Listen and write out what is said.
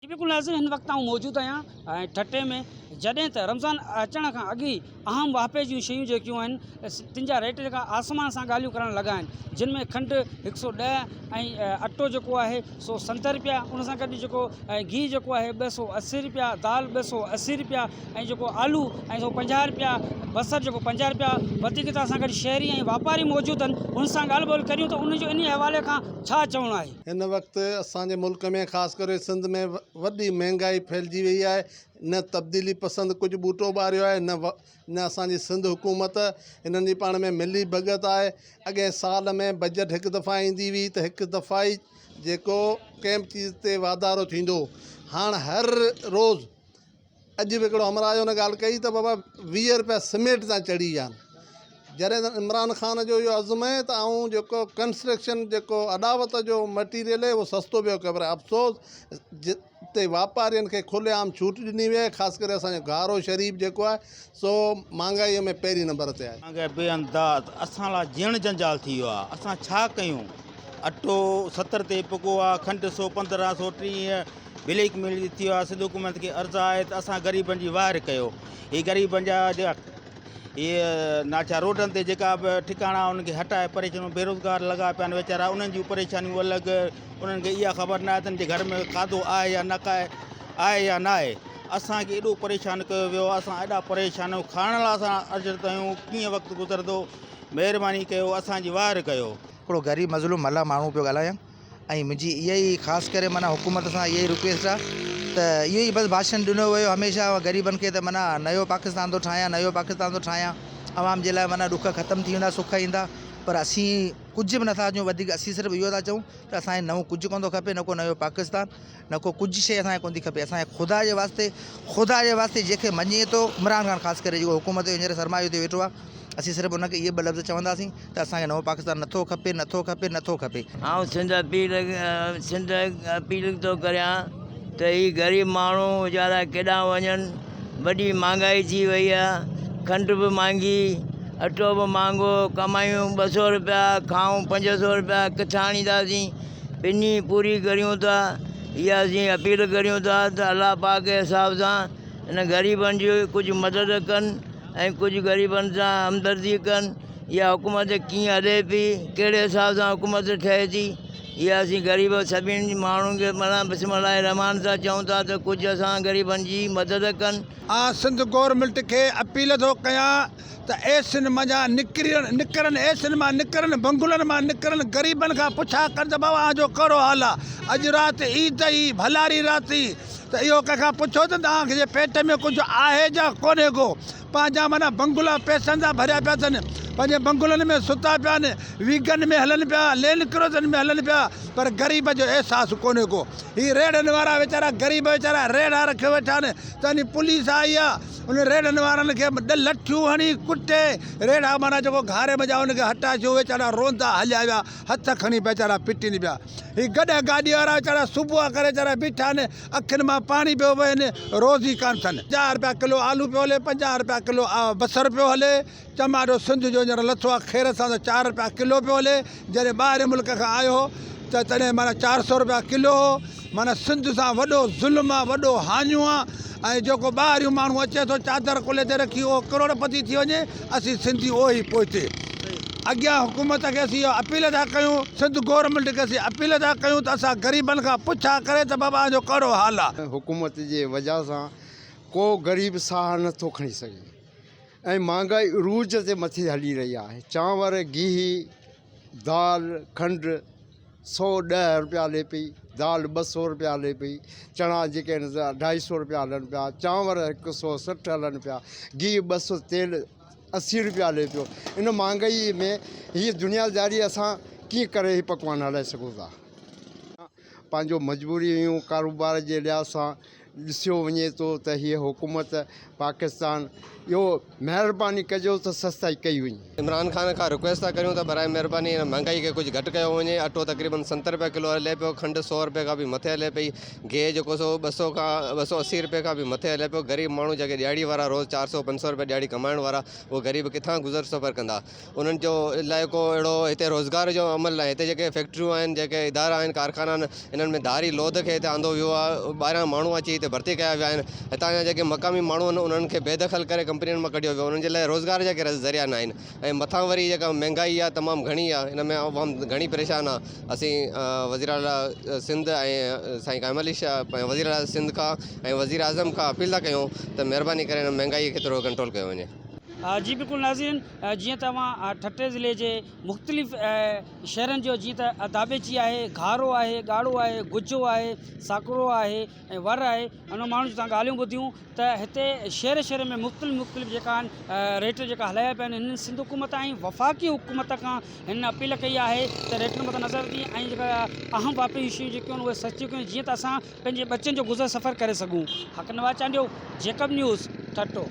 جي بلڪل ناظرين هن وقت آئون موجود آهيان ۽ ٺٽي ۾ جڏهن ته رمضان اچڻ کان اڳ ئي اهم واهپي جون شيون جيڪيون آهن تن جا ريٽ جيڪا آسمان سان ڳالهيون ڪرڻ لڳا آهن جن ۾ کنڊ هڪ سو ڏهه ۽ اٽو جيڪو آهي سو ستر روپيا ان سان گڏ جيڪو ۽ گيهه جيڪو آهي ٻه سو اسي روپيا دال ٻه سو اسي روپيا ۽ جيڪو آلو ۽ سو پنجاهه روپيا بصر جيڪو پنجاهه روپيا وڌيڪ ته اسان گڏ شهري ۽ واپاري موجود آهن ان سان ڳالهه ٻولهه ڪريون ته ان جو انهي حوالي کان ڇا چوڻ آهي. هن وقت اسان جي ملڪ ۾ خاص ڪري سنڌ ۾ وڏي مهنگائي ڦهلجي وئي آهي نه تبديلي پسند ڪجهه ٻوٽو ٻاريو آهي نه نه اسان جي سنڌ حڪومت هنن جي پاڻ ۾ ملي ڀڳت آهي اڳئين سال ۾ بجيٽ هڪ دفعا ايندي هئي ته هڪ دفعا ئي جيڪو ڪنهن به چيز تي واڌارو ٿيندو هاڻ هر روز اڄ به هڪڙو همراهه جو ان ڳالهه ڪئي ته بابا 20 روپيا سيمينٽ تان چڙهي ويا آهن جڏهن ته عمران خان جو اهو عزم آهي ته آئون جيڪو ڪنسٽرڪشن جيڪو اڏاوت جو مٽيريل آهي اهو سستو پيو ڪري پر افسوس جتي واپارين کي کلي عام ڇوٽ ڏني وئي آهي خاص ڪري اسانجو گهارو شريف جيڪو آهي سو مهانگائي ۾ پهرين نمبر تي آهي. مهانگائي بي انداز اسان لاء جيئڻ جنجال ٿي ويو آهي اسان ڇا ڪيون اٽو 70 تي پڪو آهي کنڊ 115 130 بليڪ ميل ٿي ويو آهي سنڌ حڪومت کي عرض آهي ته اسان غريبن جي واهر ڪيو هي غريبن جا هي ناچا روڊن تي جيڪا به ٺڪاڻا انهن کي هٽائي پريشانيون بيروزگار لڳا پيا آهن ويچارا انهن جون پريشانيون الڳ انهن کي اها خبر نه آهي ته انهن جي گهر ۾ کاڌو آهي يا نه آهي يا نه آهي اسانکي ايڏو پريشان ڪيو ويو آهي اسان ايڏا پريشان آهيون کائڻ لاء اسان اجرت آهيون ڪيئن وقت گذرندو مهرباني ڪيو اسانجي واهر ڪيو. هڪڙو غريب مظلوم ملاح ماڻهو پيو ڳالهايان. ۽ منهنجي اها ئي خاص ڪري معنيٰ حڪومت سان اها ئي رڪويسٽ آ ته اهو ئي بس ڀاشڻ ڏنو ويو هميشه غريبن کي ته معنيٰ نيو پاڪستان ٿو ٺاهيان نيو پاڪستان ٿو ٺاهيان عوام جي لاء معنيٰ ڏک ختم ٿي ويندا سک ايندا پر اسين ڪجهه به نٿا چئون وڌيڪ اسين صرف اهو ٿا چئون ته اسان کي نئون ڪجهه ڪونه ٿو کپي نه ڪو نيو پاڪستان نه ڪو ڪجهه شيء اسان کي ڪونه ٿي کپي اسان کي خدا جي واسطي خدا جي واسطي جنهن کي مڃي ٿو عمران خان خاص ڪري جيڪو حڪومت جو هينئر سرمايو ٿي ويٺو آهي اسين صرف ان کي اهي ٻه لفظ چونداسين ته اسان کي نئون پاڪستان نٿو کپي نٿو کپي نٿو کپي. آئون سنڌ اپيل سنڌ اپيل ٿو ڪريان ته هي غريب ماڻهو ويچارا ڪيڏانهن وڃن وڏي مهانگائي ٿي وئي آ کنڊ به مهانگي اٽو به مهانگو ڪمايون ٻه سو روپيا کائون پنج سو روپيا ڪٿان آڻينداسين پني پوري ڪريون ٿا اها اسين اپيل ڪريون ٿا ته الله پاڪ جي حساب سان ان غريبن جي ڪجهه مدد ڪن ۽ ڪجهه غريبن سان همدردي ڪن اها حڪومت ڪيئن هلي پئي ڪهڙي حساب سان حڪومت ٺهي ٿي اها اسين غريب سڀني ماڻهن کي معنيٰ بسم الله الرحمان سان چئون ٿا ته ڪجهه اسان غريبن جي مدد ڪن. آء سنڌ گورنمينٽ کي اپيل ٿو ڪيان ته ايسن منجهان نڪري نڪرن ايسن مان نڪرن بنگلن مان نڪرن غريبن کان پڇا ڪن ته بابا اوهان جو ڪهڙو حال آ اڄ رات عيد ئي ڀلاري رات ئي ته اهو ڪنهن کان پڇو ته توهان جي پيٽ ۾ ڪجهه آهي جا ڪونهي ڪو پنهنجا معنيٰ بنگلا پئسن سان ڀريا پيا اٿن پنهنجي بنگلن ۾ ستا پيا آهن ويگن ۾ هلن پيا لينڊ ڪروزن ۾ هلن پيا پر غريب جو احساس ڪونهي ڪو هي ريڙهن وارا ويچارا غريب ويچارا ريڙها رکيو ويٺا آهن ته پوليس آئي آ ان ريڙهن وارن کي لٺيون هڻي ڪٽي ريڙها معنيٰ جيڪو گهاري منجهان ان کي هٽائي ڇڏيو ويچارا روندا هليا ويا هٿ کڻي ويچارا پٽين پيا هي گڏهه گاڏي وارا ويچارا صبح ڪري ويچارا بيٺا آهن اکين مان پاڻي پيو وهين روزي ڪانه اٿن. 50 رپيا ڪلو آلو پيو هلي 50 رپيا ڪلو بصر پيو هلي چماٽو سنڌ جو هينئر لٿو آهي خير سان ته چار رپيا ڪلو پيو هلي، جڏهن ٻاهرين ملڪ کان آيو هو ته تڏهن معنيٰ 400 رپيا ڪلو هو، معنيٰ سنڌ سان وڏو ظلم آهي وڏو هاڃو آهي ۽ جيڪو ٻاهريون ماڻهو اچي ٿو چادر ڪلهي تي رکي اهو ڪروڙپتي ٿي وڃي، اسين سنڌي اهو ئي پوئتي. اڳيان حڪومت کي اسين اها اپيل ٿا ڪيون، سنڌ گورنمينٽ کي اسين اپيل ٿا ڪيون ته اسان غريبن کان پڇا ڪري ته بابا اوهان جو ڪهڙو حال آهي. حڪومت جي وجهه سان ڪو غريب ساهه نٿو کڻي سگهي. ۽ مهانگائي عروج تي مٿي هلي رهي آهي چانور گيهه دال کنڊ 110 روپيا هلي پئي دال 200 روپيا هلي پئي چڻا جيڪي آهن 250 روپيا هلن پيا چانور 160 هلن پيا گيهه 200 تيل 80 روپيا هلي پيو ان مهانگائي ۾ هي دنيا داري اسان ڪيئن ڪري هي پڪوان هلائي سگهون ٿا پنهنجو مجبوري هيون ڪاروبار جي لحاظ سان ڏسيو وڃي ٿو ته هيء حڪومت پاڪستان اهو مهرباني ڪجو ته سستائي ڪئي وڃي. عمران خان کان رڪويسٽ ٿا ڪريون ته برائي مهرباني هن مهنگائي کي ڪجهه گهٽ ڪيو وڃي اٽو تقريبن ستر رپيا ڪلو هلي پيو کنڊ سو رپئي کان به مٿي هلي پئي گيهه جيڪو سو 200 کان 280 رپئي کان به مٿي هلي پيو غريب ماڻهو جيڪي ڏهاڙي وارا روز 400 500 رپيا ڏهاڙي ڪمائڻ وارا اهي غريب ڪٿان گذر سفر ڪندا انهن جو الائي ڪو اهڙو هتي روزگار جو عمل ناهي هتي جيڪي فيڪٽريون آهن جيڪي ادارا آهن ڪارخانا آهن انهن ۾ ڌاري لوڌ کي هتي آندو ويو آهي ٻاهريان ماڻهو اچي هتي ڀرتي ڪيا ويا آهن هتان جا جيڪي مقامي ماڻهو آهن انهن کي بيدخل ڪري ڪمپنين مان ڪڍيو ويو انهن جي لاء روزگار جا ڪي ذريعا ناهن ۽ مٿان وري جيڪا مهنگائي آهي تمام گهڻي آهي ان ۾ عوام گهڻي پريشان آهي اسين وزير اعليٰ سنڌ ۽ سائين قائم علي شاهه وزير اعليٰ سنڌ کان ۽ وزير اعظم کان اپيل ٿا ڪيون ته مهرباني ڪري هن مهنگائي کي ٿورو ڪنٽرول ڪيو وڃي. جي بلڪل ناظرين جيئن ته اوهان ٺٽي ضلعي جي مختلف شهرن جو جيئن ته داٻيچي آهي گهارو آهي ڳاڙهو آهي گجو آهي ساڪرو آهي ۽ ور آهي ان ماڻهن جون توهان ڳالهيون ٻڌيون ته هتي شهر شهر ۾ مختلف مختلف جيڪا آهن ريٽ جيڪا هلايا پيا آهن هنن سنڌ حڪومت ۽ وفاقي حڪومت کان هنن اپيل ڪئي آهي ته ريٽن مٿان نظر ڏين ۽ جيڪا اهم واپاري شيون جيڪيون آهن اهي سستيون ڪيون جيئن ته اسان پنهنجي ٻچن جو گذر سفر ڪري سگهون حق نواز چانڊيو جيڪب نيوز ٺٽو.